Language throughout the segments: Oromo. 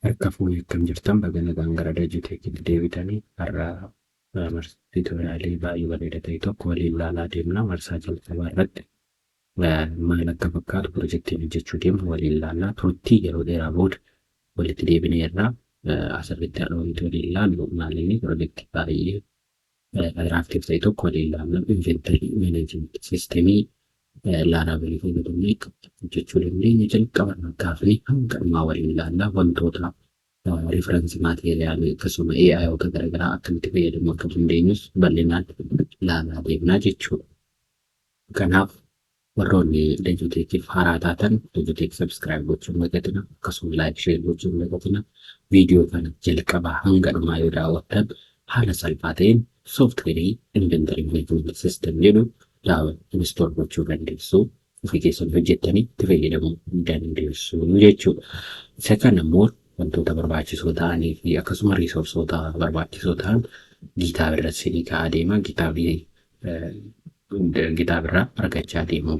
Harka fuunee akkam jirtan? Baga nagaan gara Dajuuteekitti deebitanii. Har'a tutorialii baay'ee bareeda ta'e tokko waliin ilaalaa deemna. Marsaa jalqabaa irratti maal akka fakkaatu pirojektiin hojjechuu deemnu waliin ilaallaa. Turtii yeroo dheeraa booda walitti deebineerra. Asirratti har'a wanti waliin ilaallu maalinni pirojektii baay'ee attractive ta'e tokko waliin ilaalla. Inventory management systemii Laravelii fayyadamnee hojjechuu dandeenya. Jalqaba irraa kaafnee hanga dhumaa waliin ilaallaa. Wantoota reference materialii akkasuma AI'oota garaagaraa akkamitti fayyadamuu akka dandeenyus bal'inaan ilaalaa deemnaa jechuudha. Kanaaf warroonni Dajuuteekiif haaraa taatan Dajuuteek subscribe gochuun dagatina, akkasuma like, share gochuun dagatina. Viidiyoo kana jalqabaa hanga dhumaa yoo daawwattan haala salphaa ta'een softwareii inventory management system jedhu install gochuu dandeessu. Ofii keessan hojjettanii itti fayyadamuu dandeessu jechuudha. Isa kana immoo wantoota barbaachisoo ta'anii fi akkasuma resourceoota barbaachisoo ta'an GitHub irratti isinii kaa'aa deema. GitHub irraa argachaa deemuu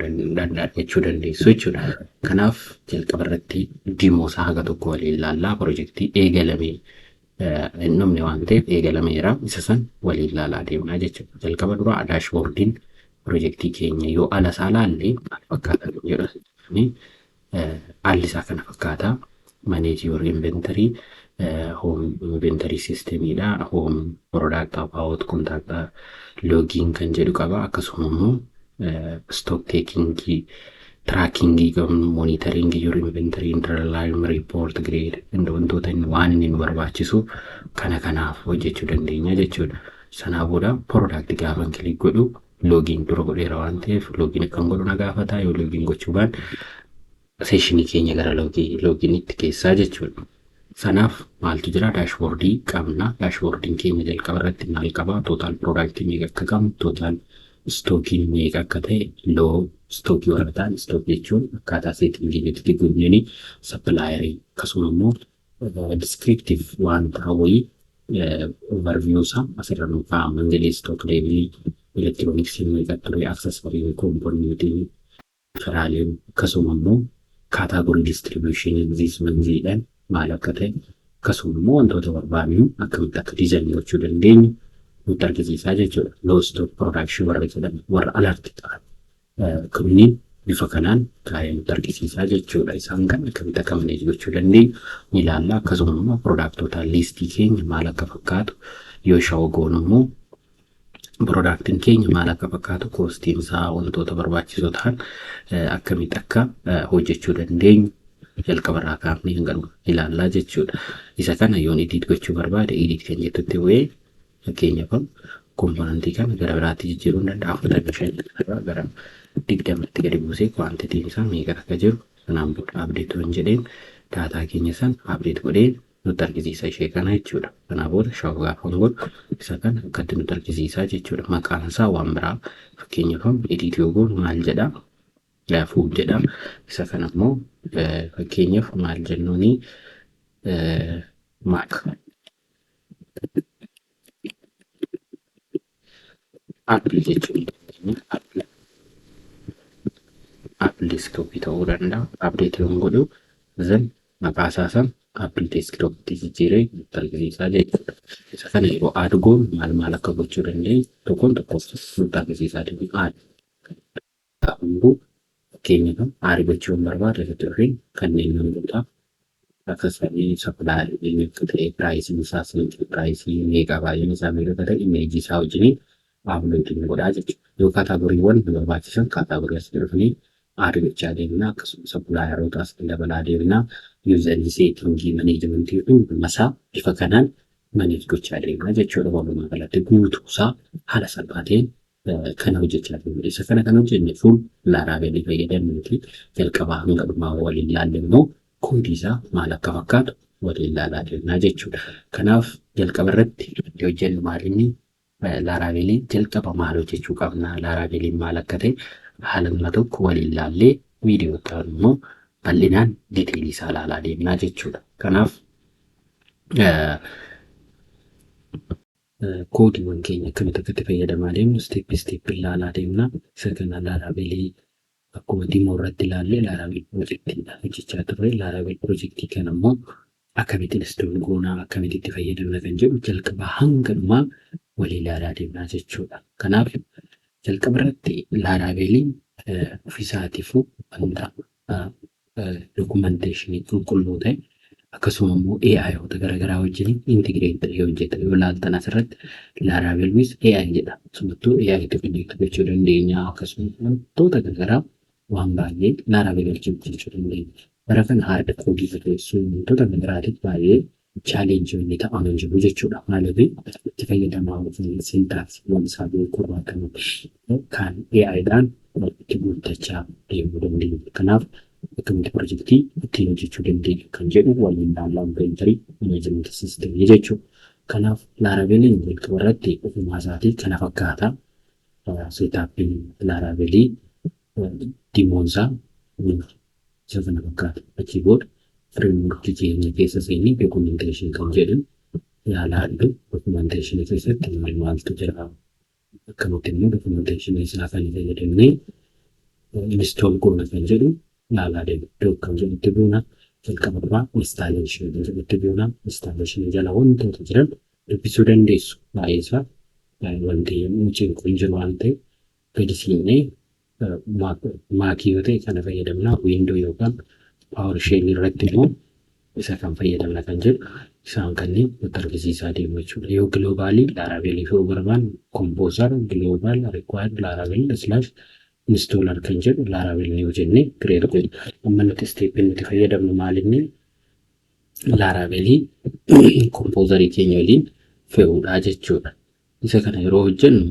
argachuu dandeessu jechuudha. Kanaaf jalqaba irratti demo isaa haga tokko waliin ilaallaa. Pirojektii eegalamee hin dhumne waan ta'eef eegalameera, isa san waliin ilaalaa deemnaa jechuudha. Jalqaba dura dashboardiin pirojektii keenya yoo ala isaa laalle maal fakkaata jedhu, alli isaa kana fakkaata. Manage your inventory, home inventory systemidha. Home, product, about, contact, login kan jedhu qaba. Akkasuma immoo stock taking, trackingii qabnu, monitoring your inventory, interline report, grade, wantoota inni waan inni nu barbaachisu kana kanaaf hojjechuu dandeenya jechuudha. Sanaa booda product gaafa click godhu login dura godheera waan ta'eef login akkan godhu na gaafata. Yoo login gochuu baan sessionii keenya gara loginitti keessaa jechuudha. Sanaaf maaltu jira? Dashboardii qabna. Dashboardiin keenya jalqaba irratti maal qaba? Total productii meeqa akka qabnu, total stockiin meeqa akka ta'e, low stockii warra ta'an, stock jechuun akkaataa settingii nuti guunneen, supplierii, akkasuma immoo descriptive waan ta'an wayii overview isaa asirra nu kaa'ama. Monthly stock levelii, electronicsii meeqa ture, accessory, componentii, feraaleen, akkasuma immoo category distributionii this monthiidhaan maal akka ta'e, akkasuma immoo wantoota barbaadnu akkamitti akka designii gochuu dandeenyu nutti argisiisaa jechuudha. Low stock production warra jedhamu, warra alert ta'an kunniin bifa kanaan kaayee nutti argisiisaa jechuudha. Isaan kan akkamitti akka manage gochuu dandeenyu ni ilaalla. Akkasuma immoo productoota listii keenya maal akka fakkaatu yoo show goonu immoo productiin keenya maal akka fakkaatu, costiin isaa, wantoota barbaachisoo ta'an akkamitti akka hojjechuu dandeenyu jalqabarraa kaafnee hanga dhuma ilaallaa jechuudha. Isa kana yoon edit gochuu barbaade, edit kan jettutti bu'ee fakkeenyaaf componentii kana gara biraatti jijjiiruu ni danda'a. 45 irraa gara 20tti gadi buusee quantityn isaa meeqa akka jiru, sanaan booda update waan jedheen data keenya san update godhee nutti argisiisa ishee kana jechuudha. Kanaa booda show gaafa godhu isa kana akkatti nutti argisiisaa jechuudha. Maqaan isaa waan biraa, fakkeenyaaf edit yoo goonu maal jedhaa? Food jedha. Isa kana immoo fakkeenyaaf maal jennuuni? Mac Apple jechuu dandeenya. Apple desktopii ta'uu danda'a. Update yoon godhu then maqaa isaa san Apple desktopitti jijjiiree nutti argisiisaa jechuudha. Isa kana yeroo add goonu maal maal akka gochuu dandeenyu tokkoon tokkoon nutti argisiisaa deemu. Add hunduu fakkeenyaaf add gochuu hin barbaade, asitti dhufeen kanneen nan godha. Accessory supply akka ta'e, priceiin isaa, single priceii meeqa, baay'een isaa meeqa akka ta'e, imageii isaa wajjiniin uploading godhaa jechuudha. Yoo categorywwan nu barbaachisan category asitti dhufnee add gochaa deemna, akkasuma supplieroota asitti dabalaa deemna, userii settingii managementii hundumasaa bifa kanaan manage gochaa deemna jechuudha. Walumaa galatti guutuusaa haala salphaa ta'een kana hojjechaa deemna. Isa kana kan hojjenne full Laravelii fayyadamnuuti. Jalqabaa hanga dhumaa waliin ilaalle immoo codeii isaa maal akka fakkaatu waliin ilaalaa deemnaa jechuudha. Kanaaf jalqaba irratti wanti hojjennu maalinni Laravelii jalqaba maal hojjechuu qabna, Laraveliin maal akka ta'e haala nama tokko waliin ilaallee viidiyoo ta'an immoo bal'inaan detailii isaa ilaalaa deemnaa jechuudha. Kanaaf codeiiwwan keenya akkamitti akka itti fayyadamaa deemnu step step ilaalaa deemna. Isa kana Laravelii akkuma demo irratti ilaalle Laravel projectiidhaan hojjechaa turre. Laravel projectii kana immoo Akkamitti install goonaa, akkamitti itti fayyadamna kan jedhu jalqabaa hanga dhumaa walii ilaalaa deemnaa jechuudha. Kanaaf jalqaba irratti Laraveliin ofiisaatiifuu wanta documentationii qulqulluu ta'e, akkasuma immoo AI'oota garaagaraa wajjin integrate ta'ee hojjeta. Yoo ilaaltan asirratti Laravel with AI jedha. Asumattuu AI itti connect gochuu dandeenya. Akkasumas wantoota garaagaraa waan baay'ee Laravel wajjin hojjechuu dandeenya. Bara kana hard codeii barreessuu wantoota garaagaraatiif baay'ee challengeii inni ta'an hin jiru jechuudha. Maaliif itti fayyadamaa syntaxiiwwan isaa beekuu kan kan AI'dhaan itti guuttachaa deemuu dandeenya. Kanaaf akkamitti projectii ittiin hojjechuu dandeenya kan jedhu waliin ilaallaa, inventory management systemii jechuudha. Kanaaf Laraveliin jalqaba irratti ofumaa isaatii kana fakkaata. Setupiin Laravelii demoonsaa isa kana fakkaata. Achii booda frameworkii keenya keessa seenii documentation kan jedhu ilaalaa. Documentationii keessatti maal maaltu jira? Akkamitti immoo documentationii isaa kan fayyadamnee install goona kan jedhu ilaalaa deemu. Iddoo kan jedhutti buuna, jalqaba duraa installationii kan jedhutti buuna. Installationii jala wantoota jiran dubbisuu dandeessu. Baay'ee isaa wanti cinqu hin jiru waan ta'eef gadi siinee Macii yoo ta'e kana fayyadamna, Window yookaan PowerShell irratti immoo isa kan fayyadamna kan jedhu isaan kanneen nutti argisiisaa deemu jechuudha. Yoo globalii Laravelii fe'uu barbaanne, composer global require laravel slash installer kan jedhu Laravel yoo jennee create godhu. Amma nuti stepiin nuti fayyadamnu maalinni Laravelii Composerii keenya waliin fe'uudha jechuudha. Isa kana yeroo hojjennu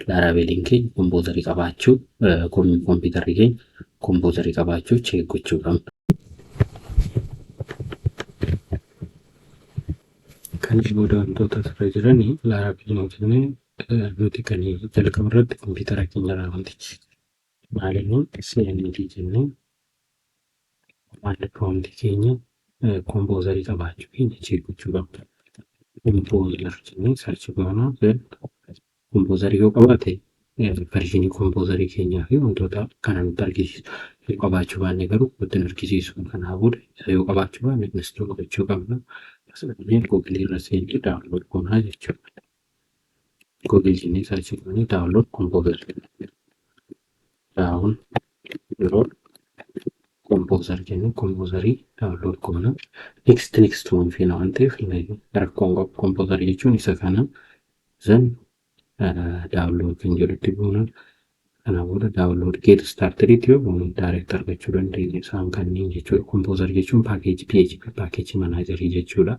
Laraveliin keenya Composerii qabaachuu, kompiitarri keenya Composerii qabaachuu check gochuu qabna. Kan booda wantoota asirra jiran Laravelii hojjennee nuti kan jalqaba irratti kompiitara keenya irraa wantichi maalinni CMD jennee command prompt keenya Composerii qabaachuu keenya check gochuu qabna. Composer jennee search goona. Composerii yoo qabaate versionii Composerii keenyaa fi wantoota kana nutti argisiisa. Yoo qabaachuu baanne garuu nutti hin argisiisu. Kanaa booda isa yoo qabaachuu baanne install gochuu qabna. Asirratti Google irra seennee download goonaa jechuudha. Google jennee search goonee download Composer. Download Composer jennee Composerii download goona. Next next waan feena waan ta'eef rakkoon qabu. Composerii jechuun isa kana, then download kan jedhutti goona. Kana booda download get started yoo goonu direct argachuu dandeenya isaan kanneen jechuudha. Composer jechuun packageii PHP package managerii jechuudha.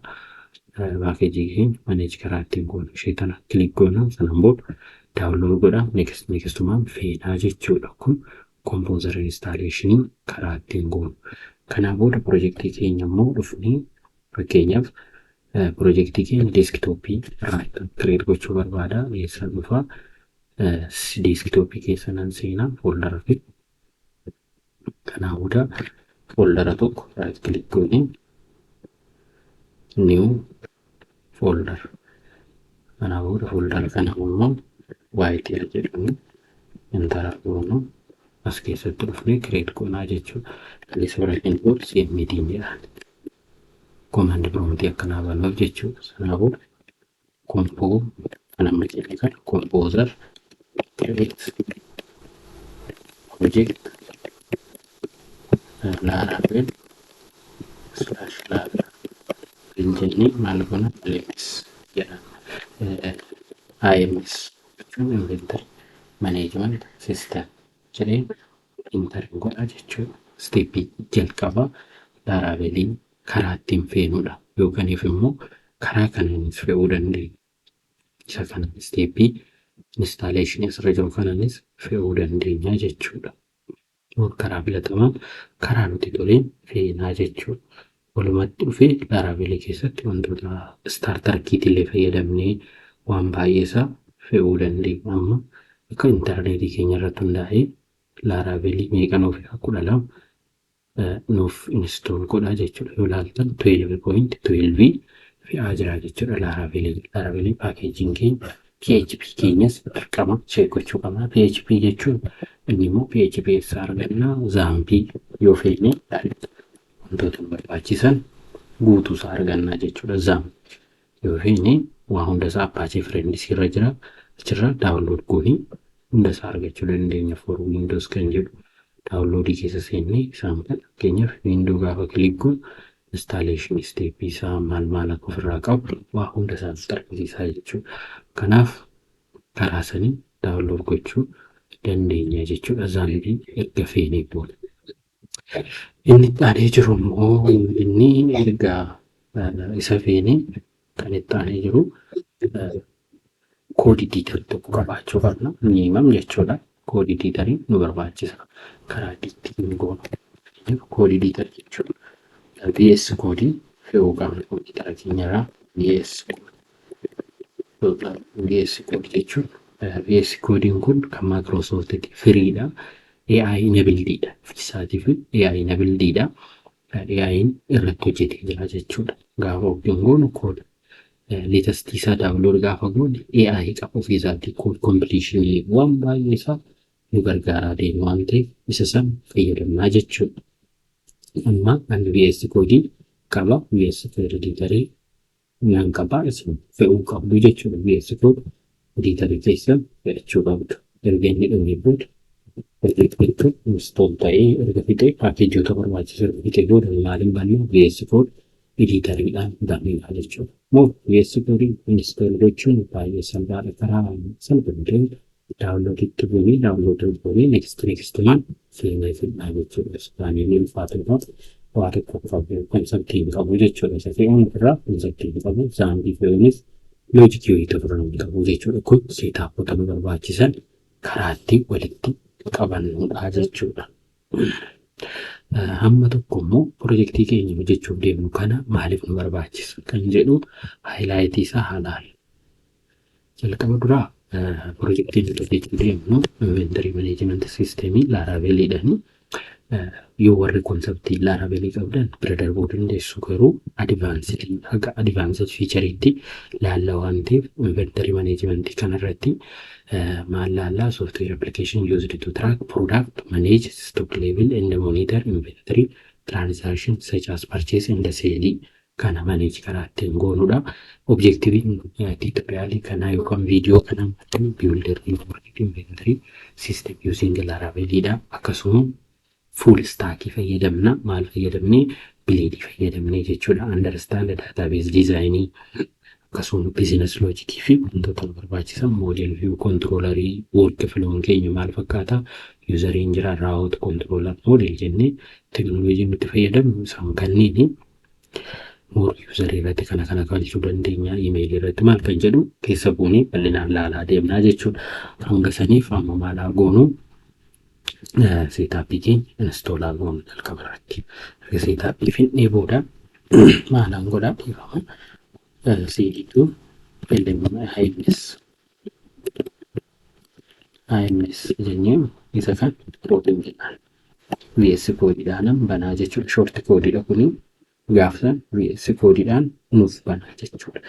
Packageii keenya manage karaa ittiin goonu ishee tana click goona, sanaan booda download godha, next nextumaan feenaa jechuudha. Kun Composer installationii karaa ittiin goonu. Kanaa booda projectii keenya immoo dhufnee, fakkeenyaaf projectii keenya desktopii irraa create gochuu barbaada. Eessa dhufaa? Desktopii keessa nan seenaa, foldera fi kanaa booda foldera tokko right click goonee new folder. Kanaa booda foldera kana immoo YTL jedhamu enter goonu, as keessatti dhufnee create goonaa jechuudha. Kaleessa biratiin booda CMD jedhaan. Command prompt akkanaa banuuf jechuudha. Sanaa booda compoo kan amma jenne kana composer create project laravel slash laravel jennee maal goona, LMS jedhama. IMS jechuun inventory management system jedhee enter godha jechuudha. Stepii jalqabaa Laravelii karaa ittiin feenudha. Yookaaniif immoo karaa kanaanis fe'uu dandeenya. Isa kana stepii installationii asirra jiru kanaanis fe'uu dandeenya jechuudha. Karaa filatamaan karaa nuti toleen feenaa jechuudha. Walumatti dhufee Laravelii keessatti wantoota starter kitillee fayyadamnee waan baay'ee isaa fe'uu dandeenya. Amma akka intarneetii keenya irratti hundaa'ee Laravelii meeqa nuuf 12 nuuf install godha jechuudha. Yoo ilaaltan 12.12 fe'aa jira jechuudha Laravelii. Laravelii packageiin keenya PHP keenyas dirqama check gochuu qabna. PHP jechuun inni immoo PHP eessaa arganna? XAMPPii yoo feene wantoota nu barbaachisan Guutuu isaa argannaa jechuudha. XAMPP yoo feene waa hunda isaa Apache Friends irra jira. Achirra download goonii hunda isaa argachuu dandeenya. For Windows kan jedhu downloadii keessa seennee isaan kana, fakkeenyaaf window gaafa click goonu, installation step isaa maal maal akka ofirraa qabu waa hunda isaa nutti argisiisaa jechuudha. Kanaaf karaa sanii download gochuu dandeenya jechuudha, XAMPPii erga feenee booda. Inni itti aanee jiru immoo, inni erga isa feenee kan itti aanee jiru, code editorii tokko qabaachuu qabna. Minimum jechuudha. Code editorii nu barbaachisa. Karaa ittiin goonu. Code editorii jechuudha. VS Code fe'uu qabna kompiitara keenyarraa. VS Code, VS Code jechuun, VS Codeiin kun kan Microsoft freedha. AI enabledidha. Ofiisaatii fi AI enabledidha. AI'n irratti hojjetee jira jechuudha. Gaafa open goonu, code latest isaa download gaafa goone, AI qaba ofiisaatii, code completion waan baay'ee isaa nu gargaaraa deema waan ta'eef isa san fayyadamnaa jechuudha. Amma ani VS Code qaba. VS Code editorii nan qaba. Isin fe'uu qabdu jechuudha. VS Code editorii keessa fe'achuu qabdu. Erga inni dhumee booda, piroojeektiin install ta'ee erga fixee, packageoota barbaachisu erga fixee booda, maaliin bannu? VS Code editoriidhaan bannuudha jechuudha. Moo VS Code install gochuun baay'ee salphaadha. Karaa salphaa ta'een downloaditti buunee, download goonee, next nextumaan seenee fidnaa jechuudha. Isaanii ulfaatu waa tokko qabu, conceptii hin qabu jechuudha. Isa fe'uun irraa conceptii hin qabu. XAMPPii fe'uunis logicii wayii ofirraa hin qabu jechuudha. Kun setupota nu barbaachisan karaa ittiin walitti qabannudha jechuudha. Hamma tokko immoo piroojeektii keenya hojjechuuf deemnu kana maaliif nu barbaachisa kan jedhu highlightii isaa haa ilaallu. Jalqaba duraa piroojeektii nuti hojjechuu deemnu inventory management systemii Laraveliidhaani. Yoo warri conceptii Laravelii qabdan bira darbuu dandeessu, garuu advancedii haga advanced featureiitti laalla waan ta'eef, inventory managementii kanarratti maal laallaa? Software application used to track product, manage stock level and monitor inventory transaction such as purchase and sale kana manage karaa ittiin goonudha. Objectiveiin tutorialii kanaa yookaan viidiyoo kanaa build inventory system using Laraveliidha. Akkasuma full stackii fayyadamna. Maal fayyadamnee? Bladeii fayyadamnee jechuudha. Understand database designii, akkasuma business logicii fi wantoota nu barbaachisan, model view controllerii, workflown keenya maal fakkaata, useriin jira, route, controller, model jennee teknooloojii nuti fayyadamnu isaan kanneeni. More userii irratti kana kana galchuu dandeenya, emailii irratti maal kan jedhu keessa buunee bal'inaan laalaa deemnaa jechuudha. Hanga saniif amma maal haa goonu? Setupii keenya installaa goonu jalqaba irratti. Erga setupii fixnee booda maalaan godhaa? Dhiifama. cd LMIS IMS jennee isa kan open jedhaan. VS Codeiidhaan banaa jechuudha. Short codeiidha kuni, gaafsan VS Codeiidhaan nuuf banaa jechuudha.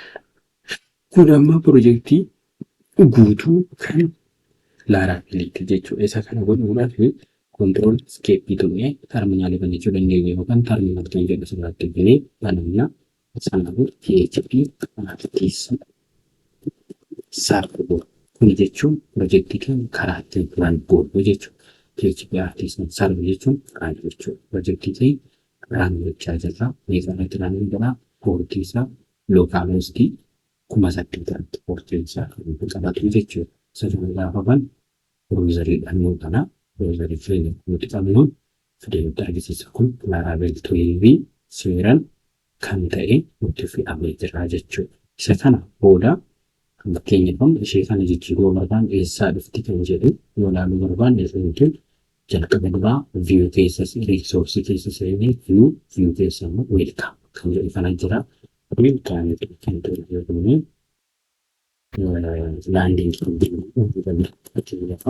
Kun amma piroojeektii guutuu kan Laraveliitti jechuudha. Isa kana godhuudhaaf control escapeii tuqnee terminalii banachuu dandeenya yookaan terminal kan jedhu asirratti binee banannaa. Sana booda PHP artisan serve goona. Kun jechuun piroojeektii keenya karaa ittiin run goonu jechuudha. PHP artisan serve jechuun run jechuudha. Piroojeektii keenya run gochaa jirra. Meeshaa irratti run godhaa? Portii isaa localhostii 8000 irratti portiin isaa kan qabatu jechuudha. Isa kana gaafa bannu browseriidhaan nuu kana browserii keenya nuti qabnuun fidee nutti argisiisa. Kun Laravel 12 seeraan kan ta'e nutti fe'amee jira jechuudha. Isa kana booda, fakkeenyaaf, ishee kana jijjiiruu barbaanne, eessaa dhufti kan jedhu yoo ilaaluu barbaanne, isheen jalqaba duraa view keessa, resourceii keessa seenee, view keessa immoo welcome kan jedhu kana jira. Welcome kan jedhu yoo landing fakkeenyaaf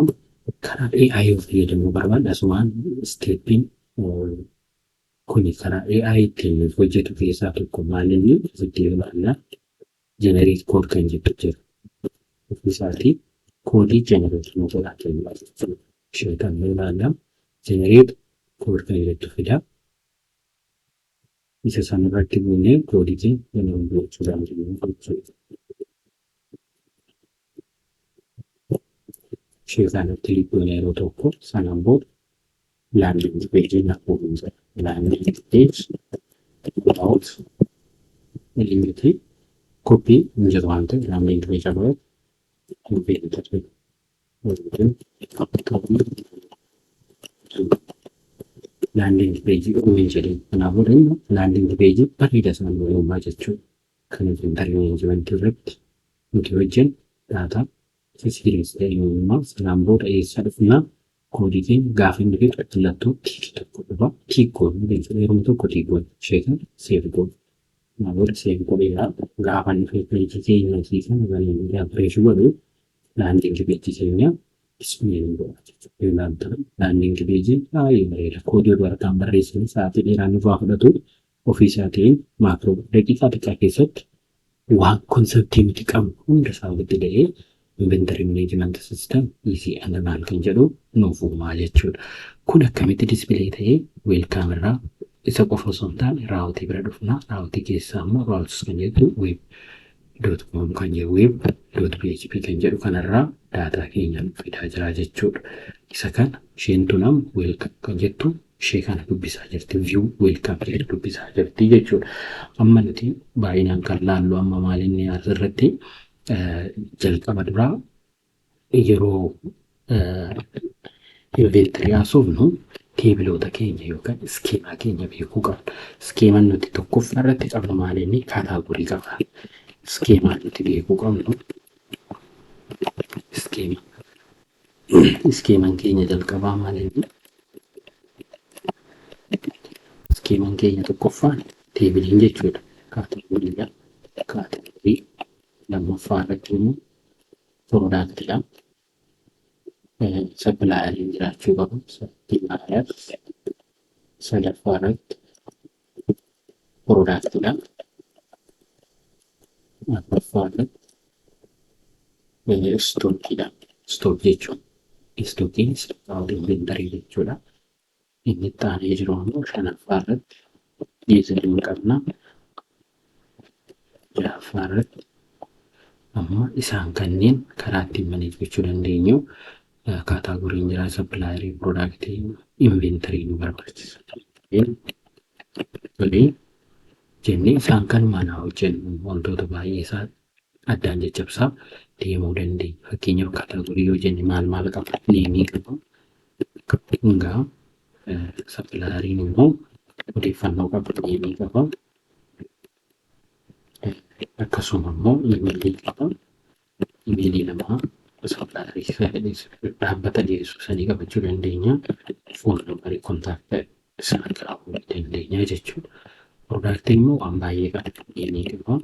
karaa AI yoo fayyadamuu barbaanne, asumaan stepiin kuni karaa AI ittiin hojjetu keessaa tokko maal inni ofitti yoo ilaalla, generate code kan jettu jira. Ofiisaatii codeii generate nu godhaa kennudha jechuudha. Ishee kan yoo ilaalla, generate code kan jettu fida. Isa sana irratti buunee koodii keenya generate gochuu dandeenya jechuudha. Ishee kanatti click goone yeroo tokko, sanaan booda landing page naaf uumuu jira. Landing page without limited copy hin jiru waan ta'eef, landing page about inventory inventory landing page uumeen jedheen. Kanaafuu immoo landing page bareeda isaan uumaa jechuudha. Kan inventory management irratti nuti hojjennu data series ta'e uumaa. Sanaan booda eessa dhufnaa? Koodii keenya gaafa inni fixu mallattoo tick tokko dhufa. Tick goonu jechuudha. Yeroo tokko tick goonu, ishee kana save goonu. Kanaa booda save godheera. Gaafa inni page keenya asii kana banee refresh godhu, landing page keenya display godha jechuudha. Ilaaltan, landing page baay'ee bareeda. Koodii oduu harkaan barreessanii sa'aatii dheeraa nurraa fudhatu, ofii isaatiin macro daqiiqaa xiqqaa keessatti waan conceptii nuti qabnu hunda isaa walitti ga'ee inventory management system easy and maal kan jedhu nuuf uumaa jechuudha. Kun akkamitti display ta'ee welcome irraa isa qofa osoo hin taane routeii bira dhufna. Routeii keessaa immoo routes kan jedhu web.com kan jedhu, web.php kan jedhu kanarraa data keenya nu fidaa jira jechuudha. Isa kana isheen tun amma welcome kan jettu ishee kana dubbisaa jirti. View welcome jedhu dubbisaa jirti jechuudha. Amma nuti baay'inaan kan laallu amma maalinni asirratti jalqaba duraa yeroo inventory haasofnu tableoota keenya yookaan schema keenya beekuu qabna. Schemaan nuti tokkoffaa irratti qabnu maalinni category qaba. Schemaan nuti beekuu qabnu schema. Schemaan keenya jalqabaa maalinni? Schemaan keenya tokkoffaan tableiin jechuudha. Categorydha. Category lammaffaa irratti immoo productidha. Supplieriin jiraachuu qabu. Supplier sadaffaa irratti productidha. Arfaffaa irratti stockiidha. Stock jechuun stockiin inventory jechuudha. Inni itti aanee jiru immoo shanaffaa irratti dieselii qabna. Ja'affaa irratti amma isaan kanneen karaa ittiin manage gochuu dandeenyu categoryn jira, supplierii, productii, inventory nu barbaachisa. Tolee, jennee isaan kanumaan haa hojjennu, wantoota baay'ee isaa addaan caccabsaa deemuu dandeenya. Fakkeenyaaf category yoo jenne maal maal qaba? Nameii qaba. Hungaa supplieriin immoo odeeffannoo qaba, nameii qaba. Akkasuma immoo emailii qaba. Emailii namaa supplierii dhaabbata dhiyeessu sanii qabachuu dandeenya. Phone numberii contactii isaan qabuu dandeenya jechuudha. Productiin immoo waan baay'ee qaba. Nameii qaba.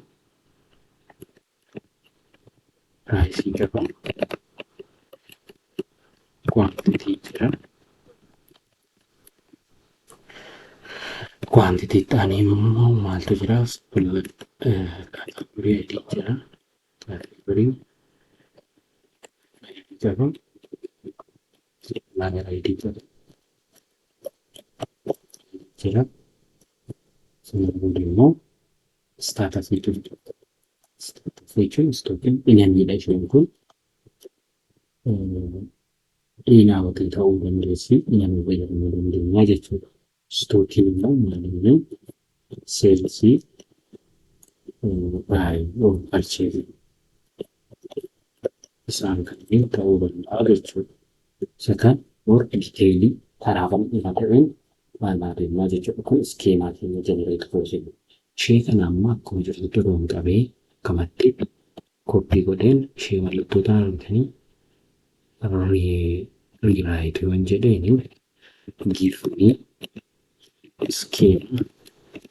Priceii qaba. Quantity jira. Quantity ta'anii immoo maaltu jira? Category ID jira. Category ID qaba. Supplier ID qaba. Jira. Sana booda immoo statusiitu jira. Statusii jechuun stockiin enumidha isheen kun. In outii ta'uu dandeessi. Enumii fayyadamuu dandeenya jechuudha. Stockiin immoo maalinni? Salesii buy or purchaseii isaan kanneen ta'uu danda'a jechuudha. Isa kan more detailii karaa bal'ina ta'een ilaalaa deemaa jechuudha. Kun schema keenya generate goosinu. Ishee kana amma akkuma jirtutti odoon qabee akkamatti copy godheen ishee mallattoo ta'an argitanii rewrite yoon jedheeni, give me schema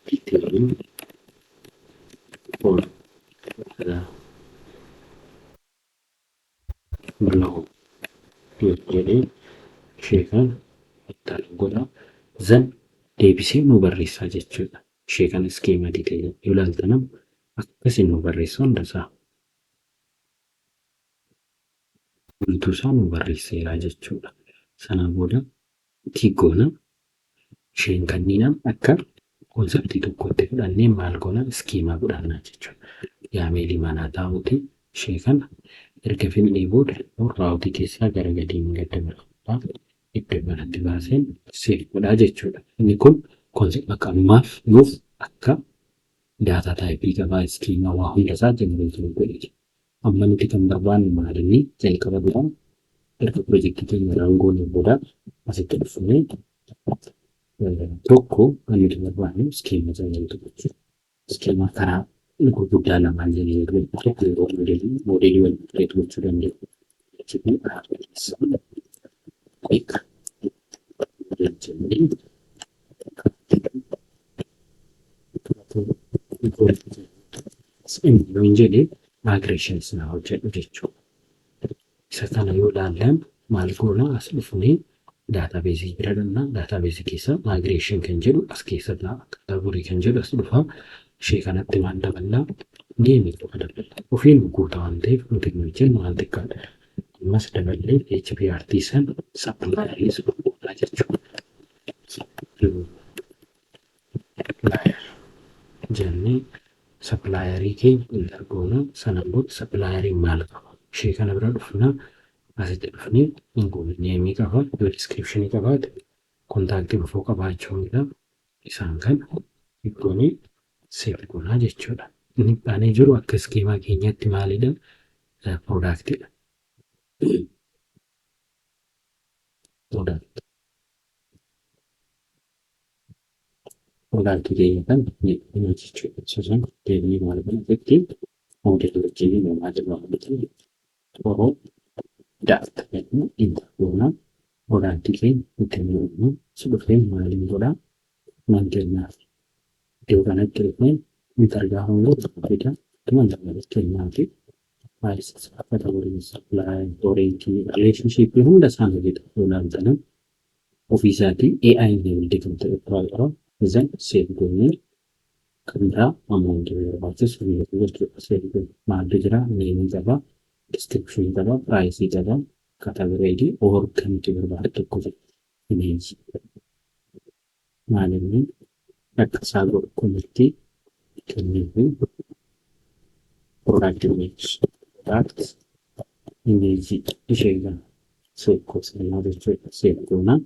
detail for the below yoo jedhee, ishee kana itti godha. Zan deebisee nu barreessaa jechuudha. Ishee kana schema detail yoo ilaaltan akkasiin nu barreessa hundasaa. Guutuu isaa nu barreesseera jechuudha. Sana booda tick goona. Isheen kanneen akka Conceptii tokkotti fudhannee maal goona? Schema godhannaa jechuudha. YAMLii manaa taa'uuti ishee kana erga finnee booda routeii keessaa gara gadiin gad dabarfadhaa. Iddoo kanatti baaseen save godhaa jechuudha. Inni kun akka ammaaf nuuf akka data typeii qabaa, schema waa hunda isaa generateii godhe jira. Amma nuti kan barbaannu maalinni jalqaba duraa erga pirojektii keenya run goone booda asitti dhufnee tokko kan nuti barbaannu schema generate gochuudha. Schema karaa gurguddaa lamaan generate godhu. Tokko yeroo modelii waliin create gochuu dandeenya. Jechuun quick model jennee yoon jedhe migrations na hojjedhu jechuudha. Isa kana yoo ilaallan maal goona? As dhufnee databaseii bira dhaqna. Databaseii keessa migration kan jedhu as keessa ta'a. Category kan jedhu as dhufa. Ishee kanatti maal daballaa? Nameii qofa daballa. Ofiin guutaa waan ta'eef nuti hin hojjennu waan xiqqaadha. Ammas daballee PHP artisan supplieris goonaa jechuudha. Supplier jennee supplierii keenya enter goona. Sanaan booda supplieriin maal qaba? Ishee kana bira dhufna, asitti dhufnee hin goone. Nameii qaba, yoo descriptionii qabaate, contactii dhufuu qabaachuu mala. Isaan kana goonee save goonaa jechuudha. Inni aanee jiru akka schema keenyatti maalidha? Productidha. Product. Productii keenya kan ni jechuudha. Isa sana deemnee maal goona? Asitti model wajjin namaa jirra waan ta'eef product jedhamu enter goona. Productii keenya itti naqnu. Si dhufee maaliin godhaa? Maal kennaaf? Iddoo kanatti dhufee enter gaafa godhu fida. Ittuma dabalee kennaafi category, supply, foreign key, relationship hunda isaan hojjetu yoo ilaaltan ofii isaatii AI enabled kan ta'e qaba. Then save goonee kan biraa amount barbaachisu jechuudha. Save goone maaltu jira? Nameii qaba, description qaba, priceii qaba, category ID or kan nuti barbaadu tokko jira. Image maal inni akka isaa godhu kunutti kennuufi product image, product image ishee kana save goosifnaa jechuudha. Save goonaa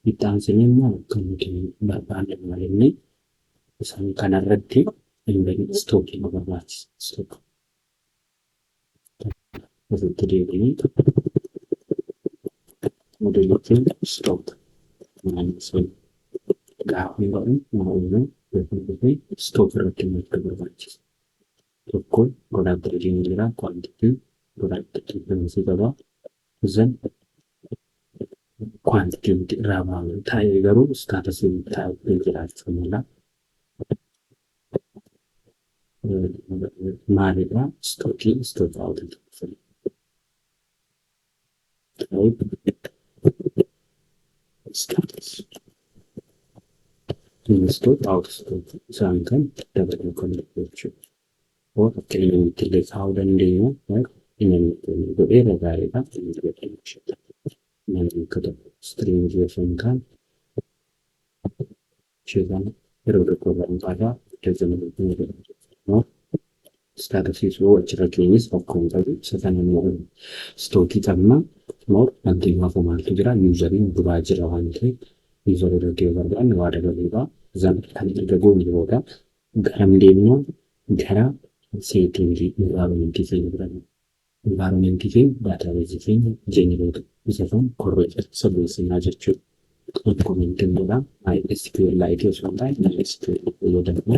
itti aansinee immoo kan nuti barbaanne maal inni isaan kanarratti stockii nu barbaachisa. Stock asitti deebinee modelii keenya stock maal gaafa godhu maal dhufee stock irratti maaltu barbaachisa? Tokko product ID jira, quantity, product frequency qaba. Then quantity nuti irraa baafnu taa'ee garuu statusii taa'ee jiraachuu mala. Maalidha? Stockii stock out type status in stock, out stock isaan kan dabaluu kan jechuudha. Or akka inni illee kaa'uu dandeenya. Inni godheera gaariidha. Inni godhee namni akka tokko stringii osoo hin taane ishee kana yeroo tokko irraa hin qaadaa iddoo statusii soo achirra keenyis rakkoo hin qabu. Isa kana immoo stockii qabna. More wanti nu hafu maaltu jira? Useriin duraa jira waan ta'eef userii irratti yoo barbaanne waa dabaluudha. Zan kan erga goone booda garam deemna? Gara settingii environmentii keenya bira. Environmentii keenya databaseii keenya generate isa kan correct sirreessinaa jechuudha. Commentiin godha MySQLite osoo hin taane MySQL fayyadamna.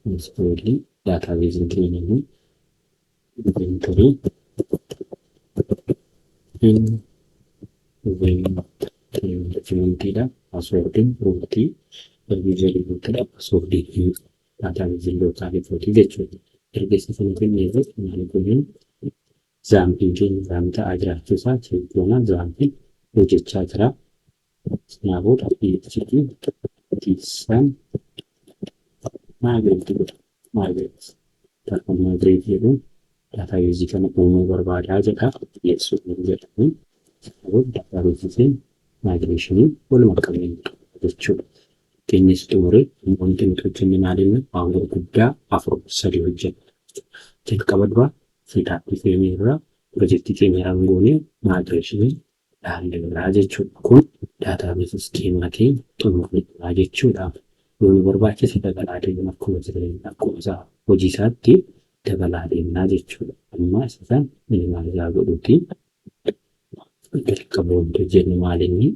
MySQL databaseiin keenya immoo inventory inventory managementiidha. Passwordiin rootii, userii rootiidha. Passwordii databaseii localii kootii jechuudha. Erga isa sana finnee irratti maal goonee? XAMPPiin keenya run ta'aa jiraachuu isaa check goona. XAMPPiin hojjechaa jira. Sanaa booda PHP artisan migrate godha. Migrate. Gaafa migrate jedhu databaseii kana uumuu barbaadaa jedha. Yes jedhamu. Sanaa booda databaseii keenya migrationii walumaa qabnee jechuudha. Keenyas xumuree wanti nuti hojjenne maalinni waan gurguddaa afur sadii hojjenna. Jalqaba dura setup keenya irraa pirojektii keenya run goonee migration ilaalleerraa jechuudha. Kun database schema keenya xumurreerraa jechuudha. Yoo nu barbaachise dabalaa deemna, akkuma jireenya akkuma isaa hojii isaatti dabalaa deemnaa jechuudha. Amma isa san minimize godhuuti jalqaba wanti hojjennu maalinni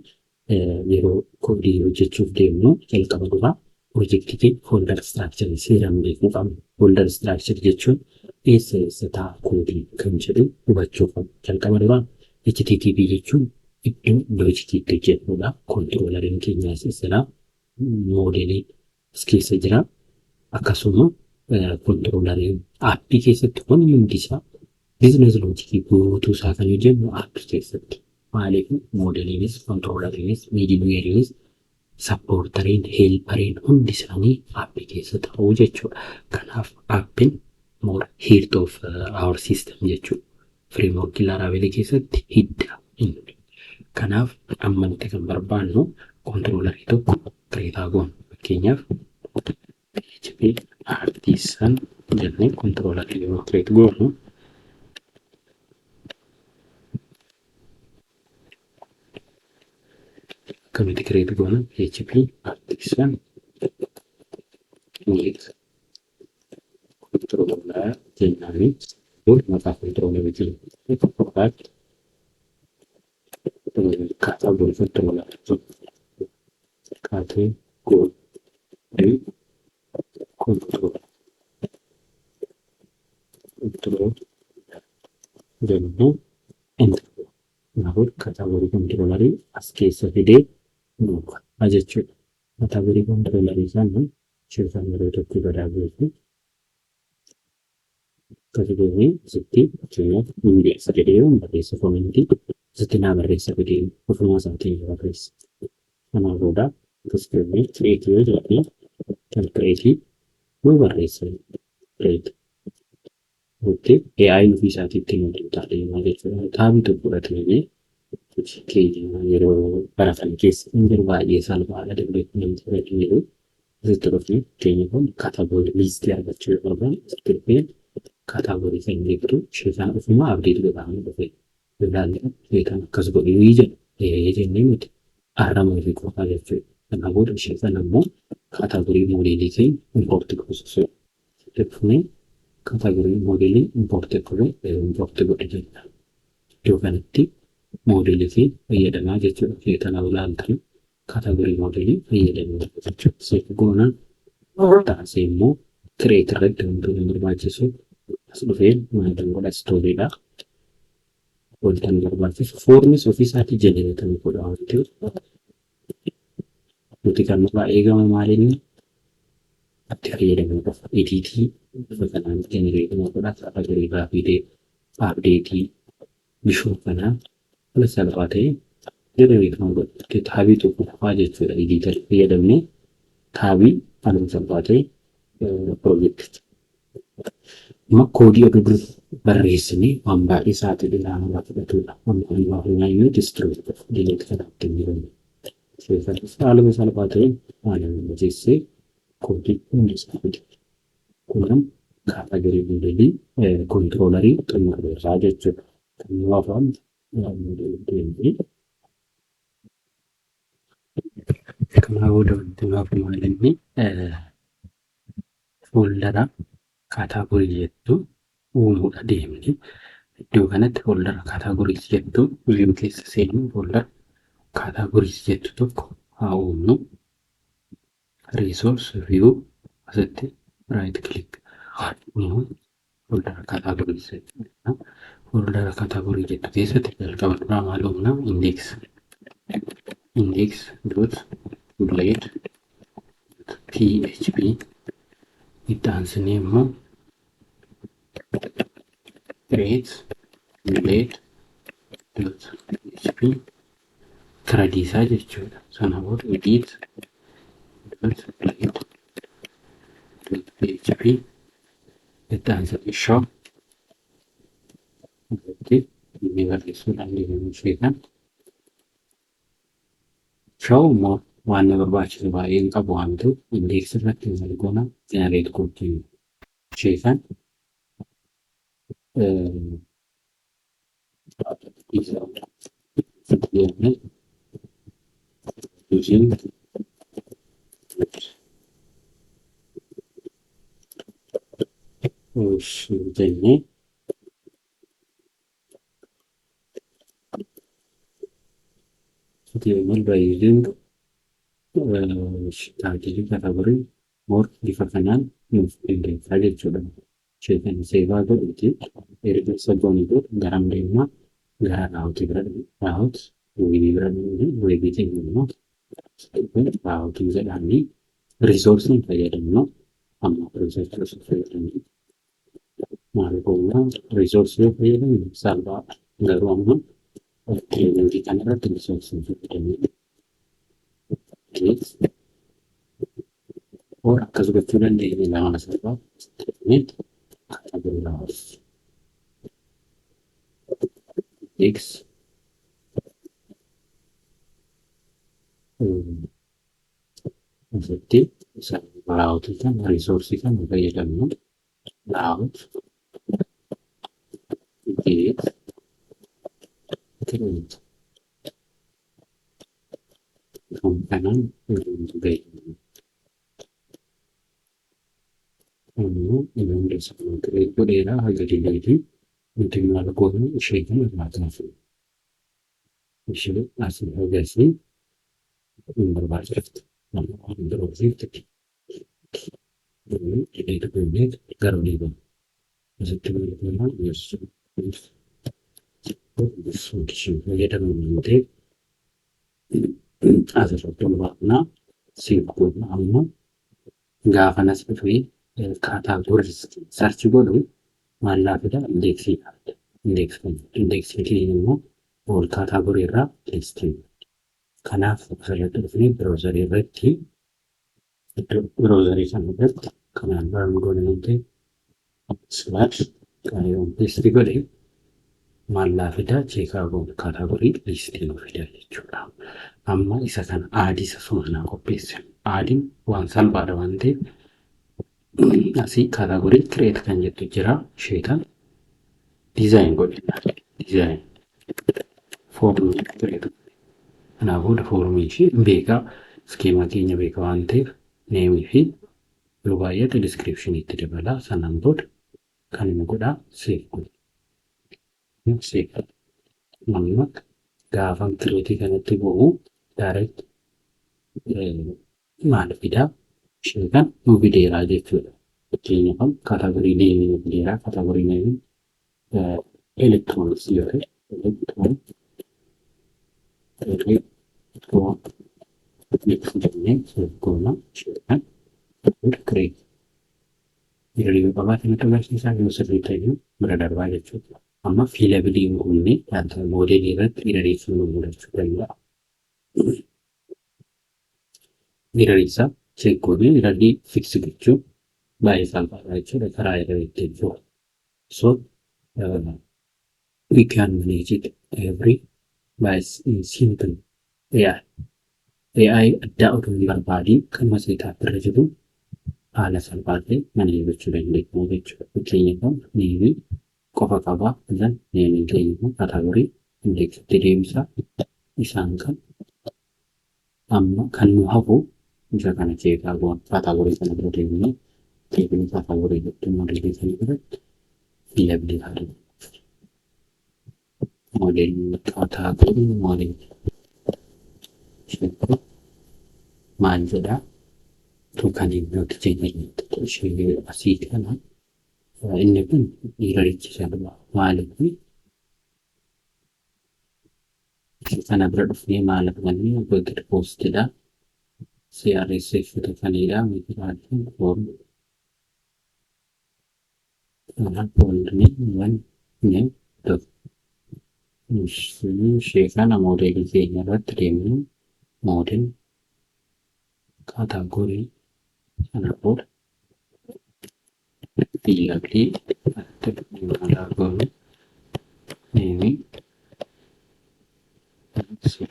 yeroo koodii hojjechuuf deemnu jalqaba dura pirojektii keenya folder structure seeraan beekuu qabna. Folder structure jechuun eessa eessa ta'a koodii kan jedhu hubachuu qabna. Jalqaba dura HTTP jechuun iddoo logic itti hojjennudha. Controlleriin keenyas isidha. Modelii as keessa jira. Akkasuma controlleriin app keessatti kun hundi isaa business logic guutuu isaa kan hojjennu app keessatti. Maaliif modeliinis, controlleriinis, middlewareiinis, supporteriin, helperiin hundi isaanii app keessa ta'uu jechuudha. Kanaaf appiin more heart of our system jechuudha. Frameworkii Laravelii keessatti hidda inni. Kanaaf amma nuti kan barbaannu controllerii tokko create goonu. Fakkeenyaaf PHP artisan jennee controllerii yeroo create goonu akkamitti create goona? PHP artisan create controller jennaani kun maqaa controllerii product category controller category control control jennee enter. Kanaafuu category controllerii as keessa fidee nuufa jechuudha. Category controllerii sana ishee yeroo tokko gadaa gooti. Akkasi goonee asitti fakkeenyaaf index jedhee yoon barreessa commentii asitti naa barreessa fidee ofumaa isaatiin barreessa. Kanaa booda akkas goonee create yoo jedhame kan create nuu barreessa create. Okay, AI ofii isaatii ittiin hojjetaa deemaa jechuudha. Tabii tokko fudhatanii hojii keenya yeroo baratan keessa hin jiru baay'ee salphaadha dandeettii namni fudhatu jiru. Asitti dhufnee keenya kun category listii argachuu yoo barbaanne asitti dhufnee category kan beektu ishee kana ofuma update godhaa dhufe. Ilaalle ishee kana akkas godhii jedha. Ee jennee nuti arrama ofii qofaa jechuudha. Kana booda ishee kana immoo category modelii keenya import goosisuu. Asitti dhufnee category modelii import godhe import godhe jenna. Iddoo kanatti modelii keenya fayyadamaa jechuudha. Ishee kana ilaaltan category modelii fayyadamuu jechuudha. Save goonaan taasisee immoo create irratti wantoonni barbaachisu as dhufeen maal godha storeiidha. Wanta nu barbaachisu formis ofii isaatii generate godha waan ta'eef nuti kan nurraa eegamu maalinni itti fayyadamuu qofa. Editii bifa kanaan generate godha. Category irraa fidee updateii bifuma kanaan haala salphaa ta'een generate godha. Tabii tokko qofaa jechuudha. Editorii fayyadamnee tabii haaluma salphaa ta'een piroojeekticha. Amma koodii oduu dur barreessinee waan baay'ee sa'aatii dheeraa nurraa fudhatudha. Amma inni destroy delete kanaatti hin jiru. Haaluma salphaa ta'een haala mijeessee koodii hundi isaa fide. Kunan category modelii controllerii xumurreerraa jechuudha. Kan nu afaan modelii deemnee kanaa booda wanti nu hafu maal inni foldera category jettu uumuudha deemne. Iddoo kanatti foldera categories jettu view keessa seenuu folder categories jettu tokko haa uumnu. Resource view asitti right click folder categories jettu. Folder category jettu keessatti jalqaba duraa maal uumna? Index dot blade php. Itti aansinee immoo create blade dot php CRUDiisaa jechuudha. Sana booda edit dot blade dot php. Itti aansinee show irratti inni barreessuu dandeenya ishee kan show immoo Waan na barbaachisu baay'ee hin qabu waan ta'eef, index irratti maal goona? Generate gochuu ishee kan jennee using jennee HTML by using title, category, more bifa kanaan nuuf qindeessaa jechuudha. Ishee kana save godhuuti. Erga isa goonee booda garam deemnaa? Gara route bira, route webii bira dhufnee, webii keenya immoo route jedhamni resourceiin fayyadamnu. Amma resourceii fayyadamnu maal goona? Resourceii yoo fayyadamnu salphaadha. Garuu amma trainingii kana irratti resourceii fayyadamnu or akkas gochuu dandeenya, lama asirraa category route x asitti isa routeii kan resourceii kan fayyadamnu route get create kan kanaan fayyadamnu. Ammoo inni hunda isaa create godheera. Haga deleteii nuti maal goonu? Ishee kana irraa kaasnu. Ishee asii hagasii hin barbaachiftu. Amma waan birootiif delete goonee gara olii bahu. Asitti maal goona? Function fayyadamnu waan ta'eef, asirratti ol baafnaa, save goona. Amma gaafa nas dhufee category search godhu maal naa fida? Indexii naa fida. Indexiin keenya immoo all category irraa listii. Kanaaf asirratti dhufnee browserii irratti, iddoo browserii sana irratti kanaan run goone waan ta'eef, slash kana yoon paste godhe maal naa fida? Check goone, category listii nu fida jechuudha. Amma isa kana addii isa suma naa qopheesse. Addiin waan salphaadha waan ta'eef, asii category create kan jettu jira, ishee tan design godhe, design formii create. Kanaa booda formii ishee beekaa, schema keenya beeka waan ta'eef, nameii fi yoo baay'ate descriptionii itti dabalaa. Sanaan booda kan inni godhaa save godhe. Save. Amma gaafa createii kanatti bu'u direct maal fidaa? Ishee kan nu fideeraa jechuudha. Fakkeenyaaf category nameii nu fideeraa. Category nameii electronicsii yoo ta'e, electronicsii jennee save goona. Ishee kan create errorii yoo qabaate nutti agarsiisa, yoo sirrii ta'e bira darbaa jechuudha. Amma fillableii hin goone, modelii irratti errorii nu mudachuu danda'a. Errorii isaa check goonee errorii fix gochuu baay'ee salphaadha jechuudha karaa errorii ittiin furu. So we can manage it every by simple AI. AI addaa otoo hin barbaadiin kan setup irra jiru haala salphaa ta'e manage gochuu dandeenya jechuudha. Fakkeenyaaf nameii qofa qabaa, then nameiin keenya immoo category indexitti deebisa. Isaan kan amma kan nu hafu isa kana check goona. Category kana bira deemnee tableii category jettu modelii kana biratti fillableii haa ta'u. Modelii category model maal jedhaa? Tokeniin nuti generate ishee asii kana inni kun errorichi salphaa maaliif kana bira dhufnee maal argannee? Get postidha. CSRF tokeniidha. Migration form kanaaf name one name dot ishee kana modelii keenya irratti deemnee model category sana booda fillableii irratti maal goonu? Nameii isa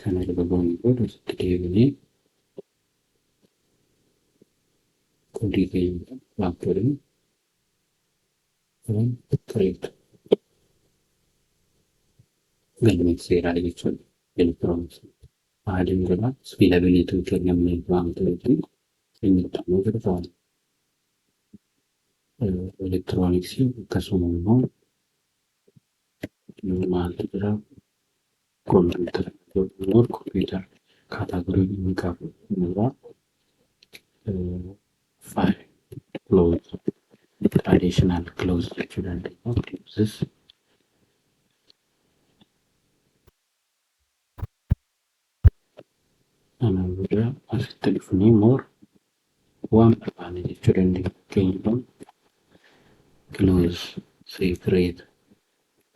kana erga goone Booda asitti deebinee koodii keenya back godhanii create galmeesseeraa jechuudha. Elektirooniksii maaliin godhaa scalability kennamee waan ta'eef inni itti ammoo jiru elektirooniksii, akkasuma immoo maaltu jira, computer, computer category inni qabu irraa file clothes, traditional clothes jechuu dandeenya. Clothes kana booda asitti dhufnee more waan barbaanne jechuu dandeenya. Fakkeenyaaf clothes say create,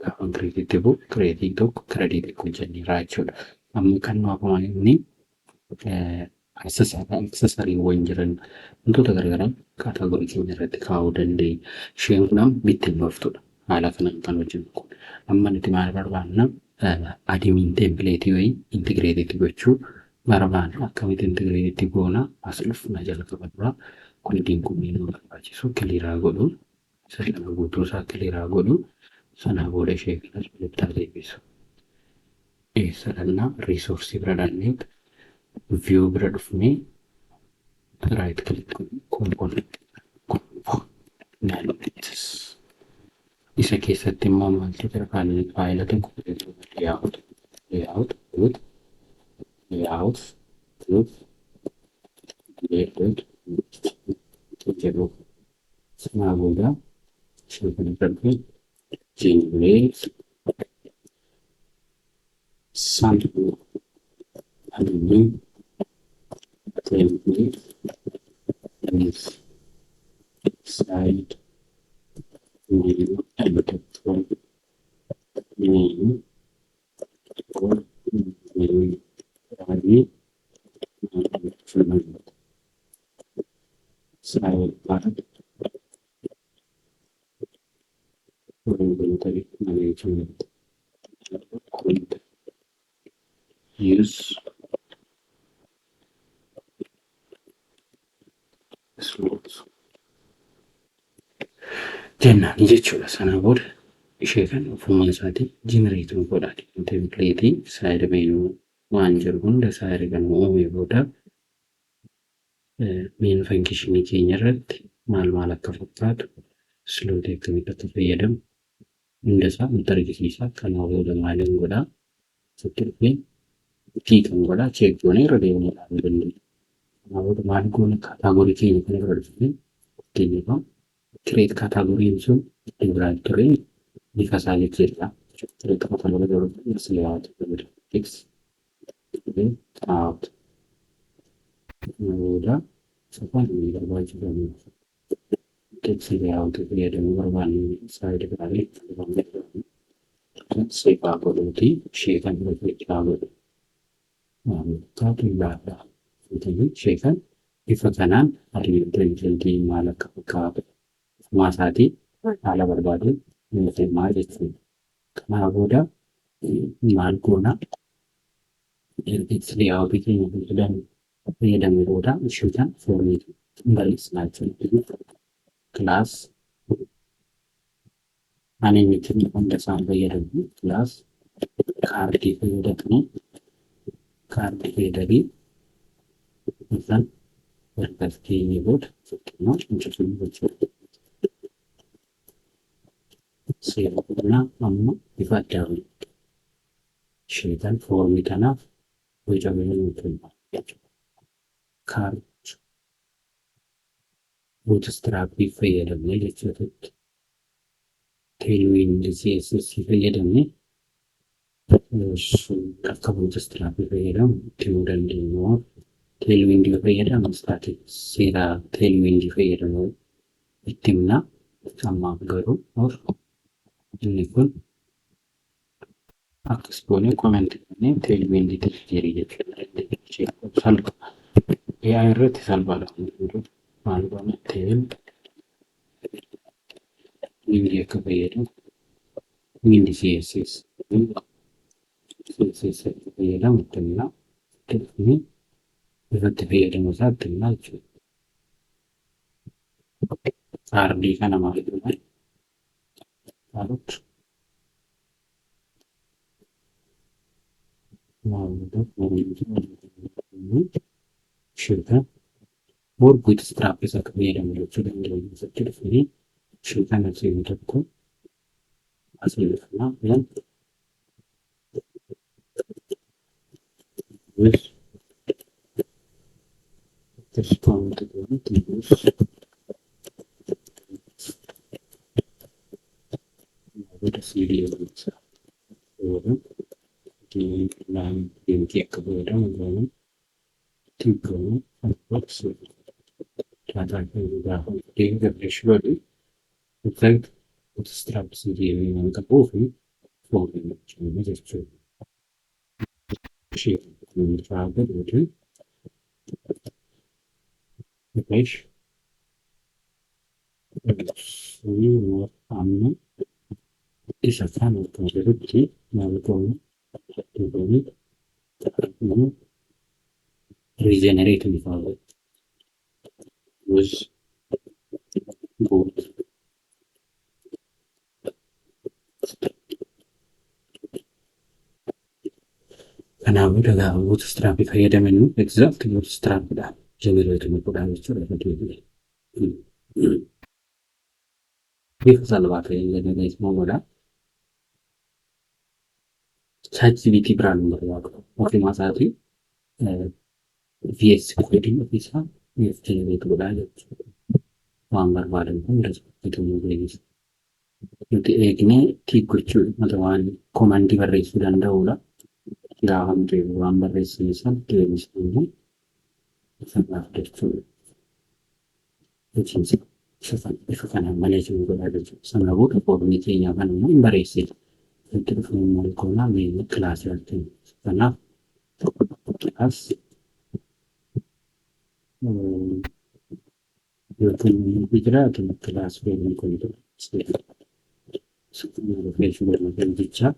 gaafa create itti bu'u create tokko credit hojjenneerra jechuudha. Amma kan nu hafu inni accessorywwan jiran wantoota garaagaraa category keenya irratti kaa'uu dandeenya. Isheen kun amma bittinnooftudha. Haala kanaan kan hojjennu kun. Amma nuti maal barbaanna? Admin template wayii integrate gochuu barbaanna. Akkamitti integrate goona? As dhufna, jalqaba duraa koodiin kun nu barbaachisu clear godhu. Isa kana guutuu isaa clear godhu. Sanaa booda ishee kanas walitti deebisu. Eessa dhannaa? Resource bira dhannee, view bira dhufnee, right click, components, isa keessatti immoo maaltu jira? Faayila tokko layout layout dot layout dot dot jedhu. Sanaa booda ishee kana bira dhufee generate sample admin template with side menu and menu or menu management sidebar inventory management could use slots jennaan jechuudha. Sana booda ishee kan ofuma isaatiin generate nu godhaati. Template side menu waan jiru hunda isaa erga nu uumee booda main function keenya irratti maal maal akka fakkaatu, slot akkamitti akka fayyadamu hunda isaa nutti argisiisa. Kanaa booda maaliin godhaa? Asitti dhufee tick kan godhaa, check goonee irra deemnee ilaaluu dandeenya. Kanaa booda maal goona? Category keenya kana bira dhufnee, fakkeenyaaf create categoryn sun itti biraan ture bifa isaa jijjiirra. Create category yeroo layout x out booda safaan inni barbaachisu text layout fayyadamuu barbaanne side biraalee save godhuuti ishee kan irra godhu. Fakkaatu ilaalla. Ishee kan bifa kanaan admin template maal akka fakkaatu ofumaa isaatii haala barbaadeen nuuf himaa jechuudha. Kanaa booda maal goona? Erga layout keenya fayyadamee booda ishee kan foormii barreessinaa jechuudha. Class ani miti hunda isaan fayyadamu, class card fayyadamnee card header isaan erga keenyee booda fakkeenyaaf injifannoo gochuudha. Seera qonnaa amma bifa addaan ishee kan foormii kanaaf bocamee nuu kenna jechuudha. Card Bootstrap fayyadamnee jechuudha. Tailwind CSS fayyadamnee akka Bootstrap fayyadamu itti himuu dandeenya. Tailwind fayyadamu static seera Tailwind fayyadamuu itti himna. Ammaaf garuu inni kun akkas goonee comment goonee Tailwind jijjiirii jechuu dandeenya. Salpha. AI irratti salphaadha. Maal goona? Tailwind akka fayyadamu Wind CSS CSS akka fayyadamu itti himna. Asitti dhufnee irratti fayyadamuu isaatti himnaa jechuudha. Cardii kana maal godhama? Card ishee more Bootstrap isa akka fayyadamu jechuu dandeenya. Asitti dhufnee ishee kana seenu tokko asii dhufnaa then with discount use booda CD isa deemtee akka fayyadamu goonu goonu data gaafa deemee refresh godhu exact Bootstrap CD waan qabuu fi foormii jechuudha. Ishee irraa godhuuti refresh amma isa kana akkuma jirutti maal goonu goonu regenerate ni fa'a with boot. Kanaafuu gaafa Bootstrap fayyadamnu exact Bootstrap dha generate nu godhaa jechuudha. Bifa salphaa ta'een generate nu godha. ChatGPT biraan nu barbaadu. Ofumaa isaatii VS Code ofiisaa generate godhaa jechuudha. Waan barbaadan hunda bitamuu deebisa. Nuti eegnee tick gochuu mata waan commandii barreessuu danda'udha. Gaafa nuti waan barreessine san deebisne immoo isarraa fudhachuudha. Hojiinsa bifa kanaan malee jiru godhaa jechuudha. Sana booda formii keenya kan immoo hin bareessine. Itti dhufnee maal goonaa mee classii argina. Kanaaf class yookiin jiraatu class formii kun jechaa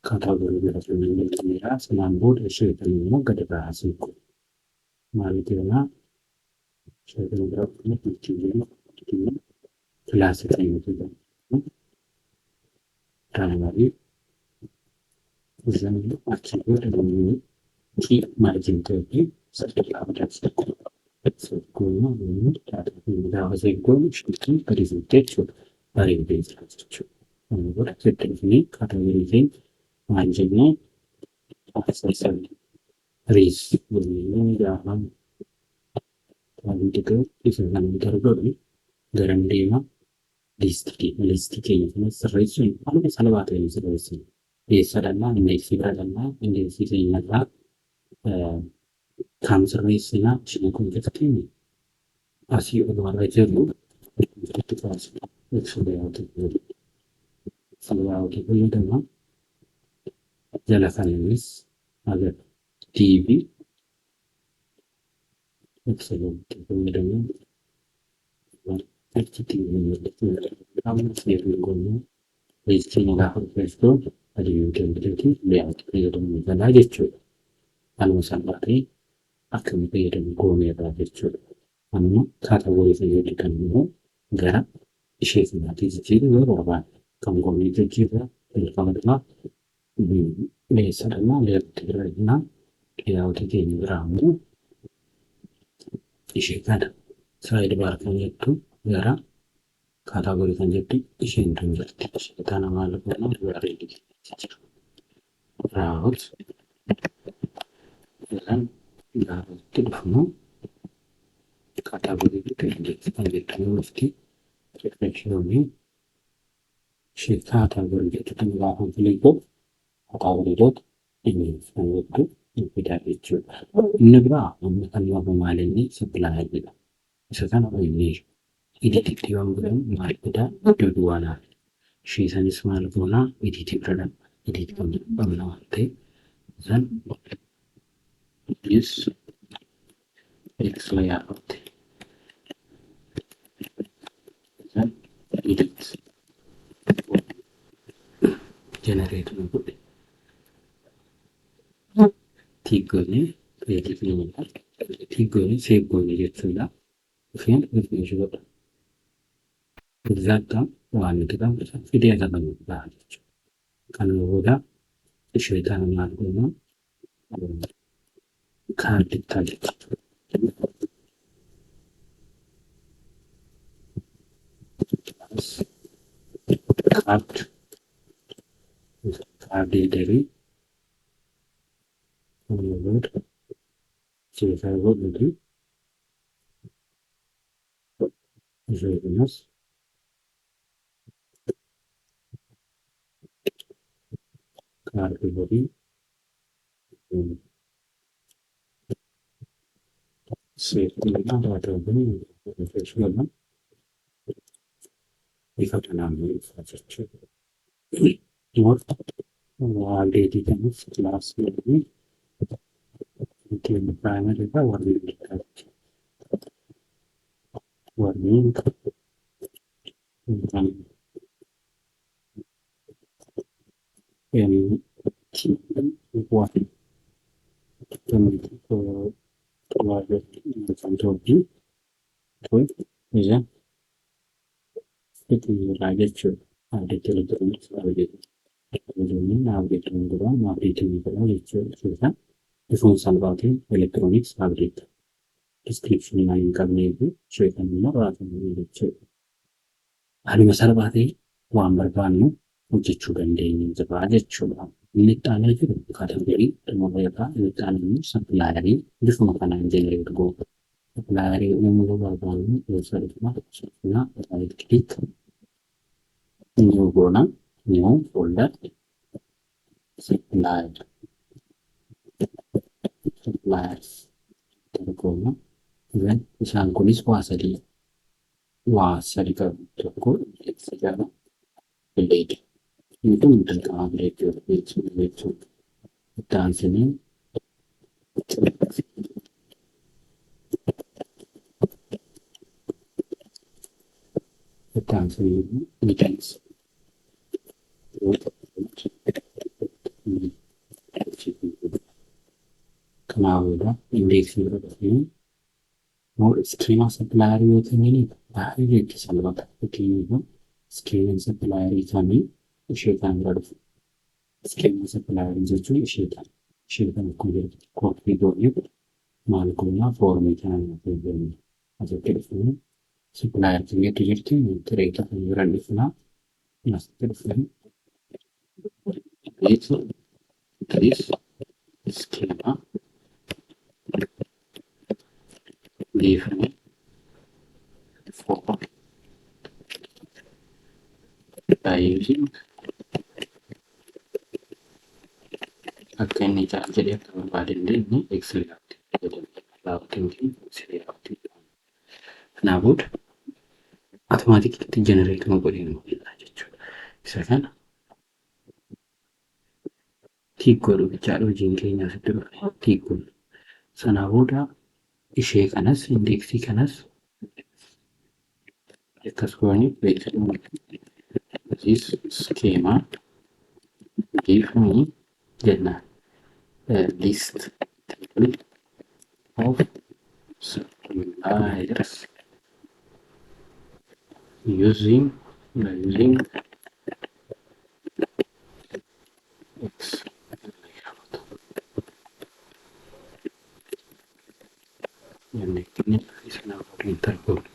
category bira jira. Sanaan booda ishee kan immoo gadi baasee kun maal goonaa ishee kan bira classii kan nuti primary achi booda t margin ta'ee sadarkaa gaafa seeggoon ishee gadi fuutee jechuudha. Bareedee jira jechuudha. Kana booda asitti dhufnee category keenya maal jennee accessories jennee gaafa wanti ta'u isa kan nuti argatu garam deema listii keenya kana sirreessuun haala salphaa ta'een sirreessina. Eessa dhaqnaa? Indexii bira dhaqnaa. Indexii keenya irraa kam sirreessinaa? Isheen kun jirti asii ol warra jiru itti kaasna. Layoutii fayyadama. Jala kanaanis haga TV X layoutii fayyadama. Achitti goonuu listiin gaafa refresh adii yookiin layoutii fayyadamuu galaa jechuudha. Haaluma salphaa ta'een akkamiin fayyadamu gooneerraa jechuudha. Amma category fayyadu kan immoo gara ishee kanaatti jijjiiruu yoo barbaanne kan goonee jijjiirraa jalqaba duraa eessa dhaqnaa layoutii bira dhaqnaa layoutii keenya biraa immoo ishee kana side bar kan jettu gara category kan jettu isheen tun jirti. Ishee tana maal goona URL jijjiirra. Route jedhan gaafa itti dhufnu category index kan jettu dhufti. Refresh ishee category jettu kan gaafa click godhu category dot index kan jettu fidaa jechuudha. Inni biraa amma kan qabu maal inni supplieridha. Isa kana uumnee edititti yoo godhamu maal fidaa iddoo duwwaa naaf. Ishee sanis maal goonaa editii bira dhaqna. Edit kan jedhu qabna waan ta'eef san use x layout san edit generate nu godhe. Tick goonee peejii keenya tick goonee save goone jechuudha. Isheen refresh godha. Exact waan nuti qabnu fidee akka qabnu baha jechuudha. Kana booda ishee kana maal goona? Card jechuudha. Card, card header. Kana booda ishee godhuti ishee kanas card body save godhudha. Refresh godha. Bifa kanaan dhufa jechuudha. Update kanas class jedhanii ittiin primary irraa warning jechuudha. Warning MT1 MT 2 isa fixuuraa jechuudha. Update electronics update update godhaa update godhaa jechuudha. Bifuun salphaatiin electronics update description waan hin qabnee fi ishee kan immoo raafamuu jechuudha. Haaluma salphaa ta'e waan barbaannu hojjechuu dandeenya jirra jechuudha. Inni itti aanee jiru category xumurreerra. Inni itti aanu immoo supplier bifuma kanaan generate goona. Supplier uumuu yoo barbaannu eessa dhufna? Dhufna, right click, new goona, new folder, supplier, suppliers goona. Then isaan kunis waa sadii qabu. Tokko index jedhama. Blade. Inni kun dirqama blade jechuudha. Itti aansinee itti aansinee details. Kanaa booda index bira dhufnee more schema supplier yoo ta'e baay'ee itti salphata. Fakkeenyaaf, schema supplier kamii ishee kan bira dhufu. Schema supplier jechuun ishee kana. Ishee kana akkuma jirtu copy goonee maal goonaa? Form kana fayyadamna. Asitti dhufnee supplier keenyatti jirti tireeta kan bira dhufnaa. Asitti dhufnee this schema give me for by using akka inni caal jedhee akka barbaade inni Excel fayyadamee Excel. Kanaa booda automatically generate nu godhee nu kenna jechuudha. Isa kana tick godhu bichaadha hojiin keenya. Asitti dhufe tick godhu. Sanaa booda ishee kanas, index kanas akkas goonii this schema give me jennaan list table of suppliers using X layout jennee sana enter goona.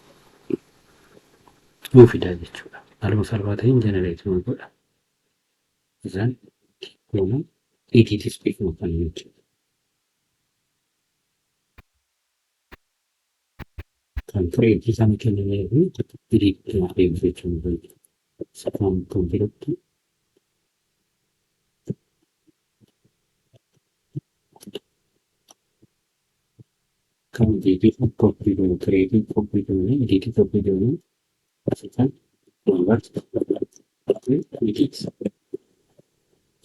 Nuu fidaa jechuudha. Haaluma salphaa ta'een generate nu godha. Isaan goona edit bifuma kana jechuudha. Kan create sana kennamee fi edit adeemsa jechuudha. Isa kan biratti kan edit copy goonu, create copy goonu, edit copy goonu, asitan convert edit.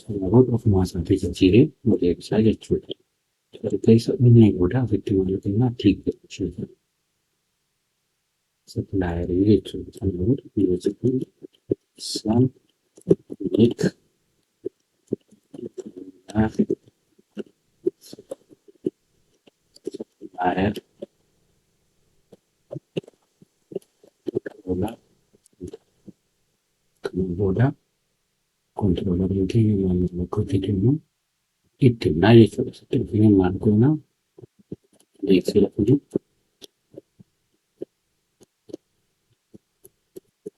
Sana booda ofumaa isaatii jijjiiree nu deebisaa jechuudha. Erga isa dhumee booda ofitti maal kennaa? Tick gochuudha. Supplier jechuudha. Sana booda using some make Supplier controller. Kana booda controlleriin keenya maal akka hojjetu immoo itti himnaa jechuudha. Sitti dhufnee maal goonaa? Beeksisa fiduu.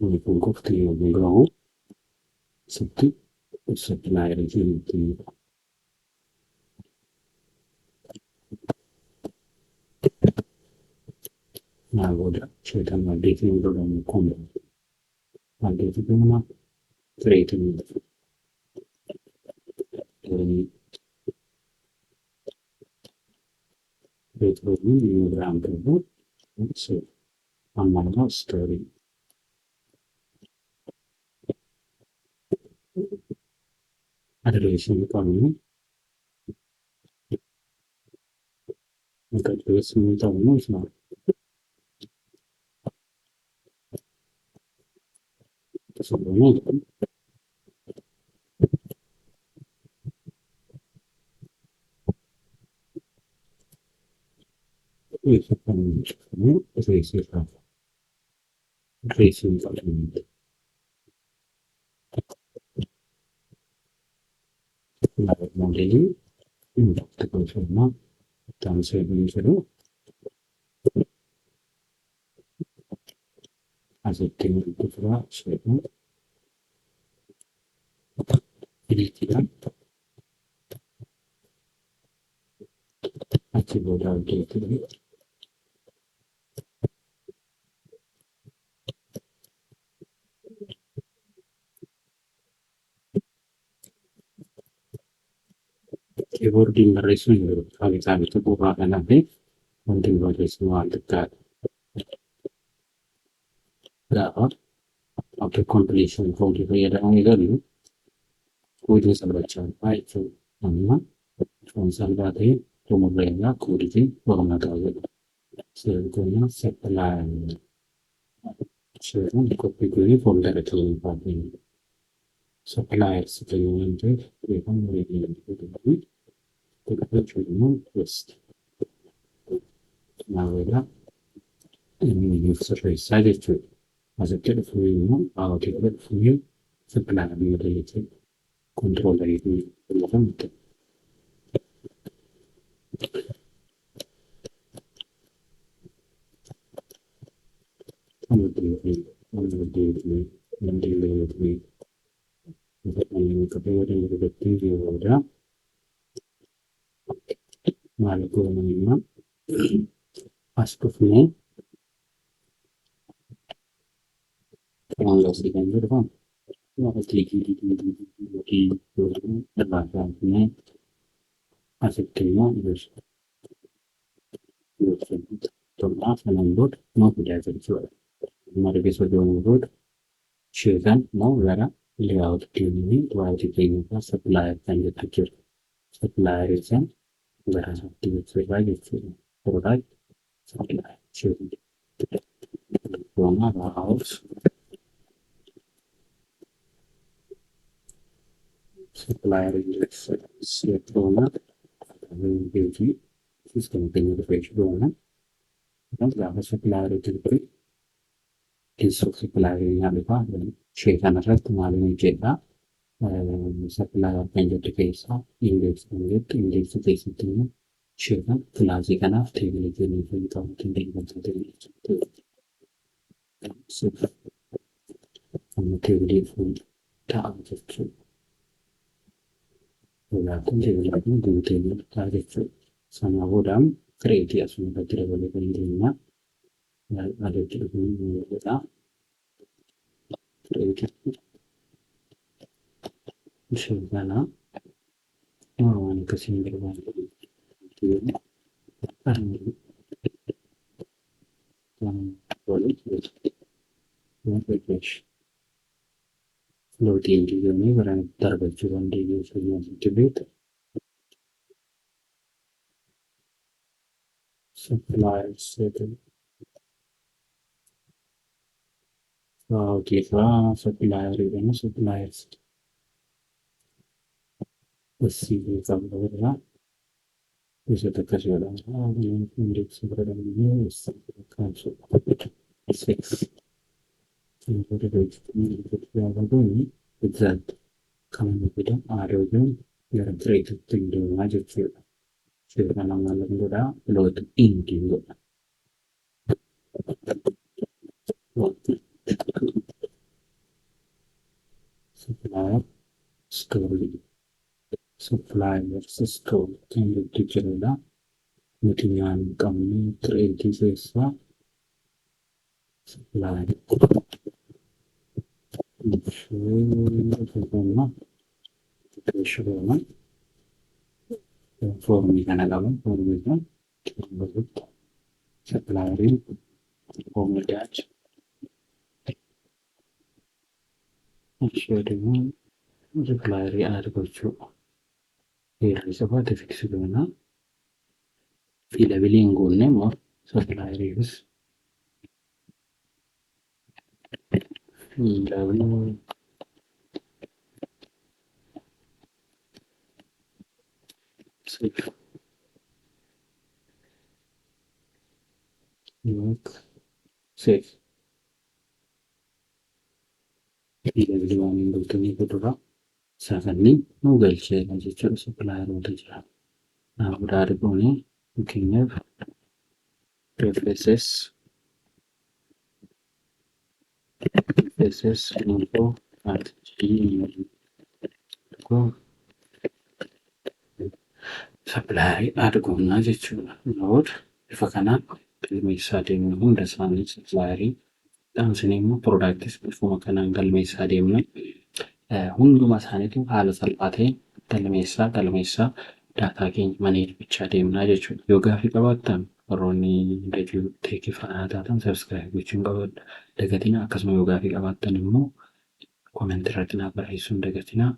Inni kun qofti yoo nu gahu sitti supplierii keenya itti himna. Naa booda sheetan updateii godhamu kun updateii goona, create create goonee inni biraan qabu. So amma immoo story addressii qabnu, maqaa addressii qabnu isuma goonee addressii qaba. Addressii qabnu. Modelii impact gochuudhaan itti aansee jedhu asitti nutti jira isheedha. Editiidha. Achi booda update. Keyboardiin barreessuun hin jiru. Sababii tuquurraa kan hafe wanti nu barreessinu waan xiqqaadha. Gaafa auto completion koodii fayyadamuu eegallu koodiin salphachaa dhufaa jechuudha. Amma waan salphaa ta'e xumurreerraa koodiitiin formataa jedhu. Save goona, supply seeraan copy goonee foldera keenya baafnee suppliers keenya waan ta'eef beekamu waliin godhanii godhachuu immoo paste. Kanaafidha inni nuuf sirreessaa jechuudha. Asitti dhufuu immoo raawwatii bira dhufuu supplier model jechuudha. Controllerii fayyadamte. Booda maal goona? Immoo as dhufnee canvasii kan jedhu kan clickii irraa kaafnee asitti immoo tolaa sanaan booda nuu fidaa jechuudha. Amma erga goonee booda isheetan immoo gara layout deemnee layout keenya irraa supplier kan jettu jira. Supplier san gara isaatti gochuurraa jechuudha. Product supplier isheetan. Goona route supplier index goona beekii system keenya refresh goona. Gaafa supplier dhufe teessoo supplier yaa dhufa. Ishee kanarratti maal hojjedhaa? Supplier kan jettu keessaa index kan jettu, index keessatti immoo ishee kan classii kanaaf tableii keenya fayyadamuu dandeenya. Amma tableii fuul ta'a jechuudha. Kun tableii kun guutee ta'a jechuudha. Sanaa booda createii asuma irratti dabaluu dandeenya. Asitti dhufuu godha. Createii ishee kana waan akkasiin barbaadu. Refresh. Floating goonee gara darbachuu dandeenya asitti beektu. Suppliers jedhu. Hojiirraa supplier jedhama, suppliers. SCV qabna irraa. Isa akkas godha. Index bira six. Exact. Kan inni fidu aadootiin gara createitti deemaa jechuudha. Seera nama godhaa load ending godha. Supplier story. Suppliers store kan jettu jirudha. Nuti nyaannu qabnu create keessaa supplier. Ishee formii kana qaba. Formii kun supplieriin oomishaa ishee ደግሞ supplierii add gochuu heerri sabaate fix goona. Fillable hin goone immoo supplieriifis fillable save work save fillable waan hin guutamee dura isaa kanneen nu galcheera jechuudha supplieroota jira. Kanaafuu add goonee, fakkeenyaaf FSS info@gmail.com supplierii add goonaa jechuudha. Booda bifa kanaan galmeessaa deemna hunda isaanii supplierii dhaamsinee immoo productis bifuma kanaan galmeessaa deemna. Hunduma isaaniitu haala salphaa ta'een galmeessaa galmeessaa data keenya manage gochaa deemnaa jechuudha. Yoo gaaffii qabaattan, warroonni Review Tech faana taatan, subscribe gochuu hin dagatinaa. Akkasuma yoo gaaffii qabaattan immoo comment irratti naaf barreessuu hin dagatinaa.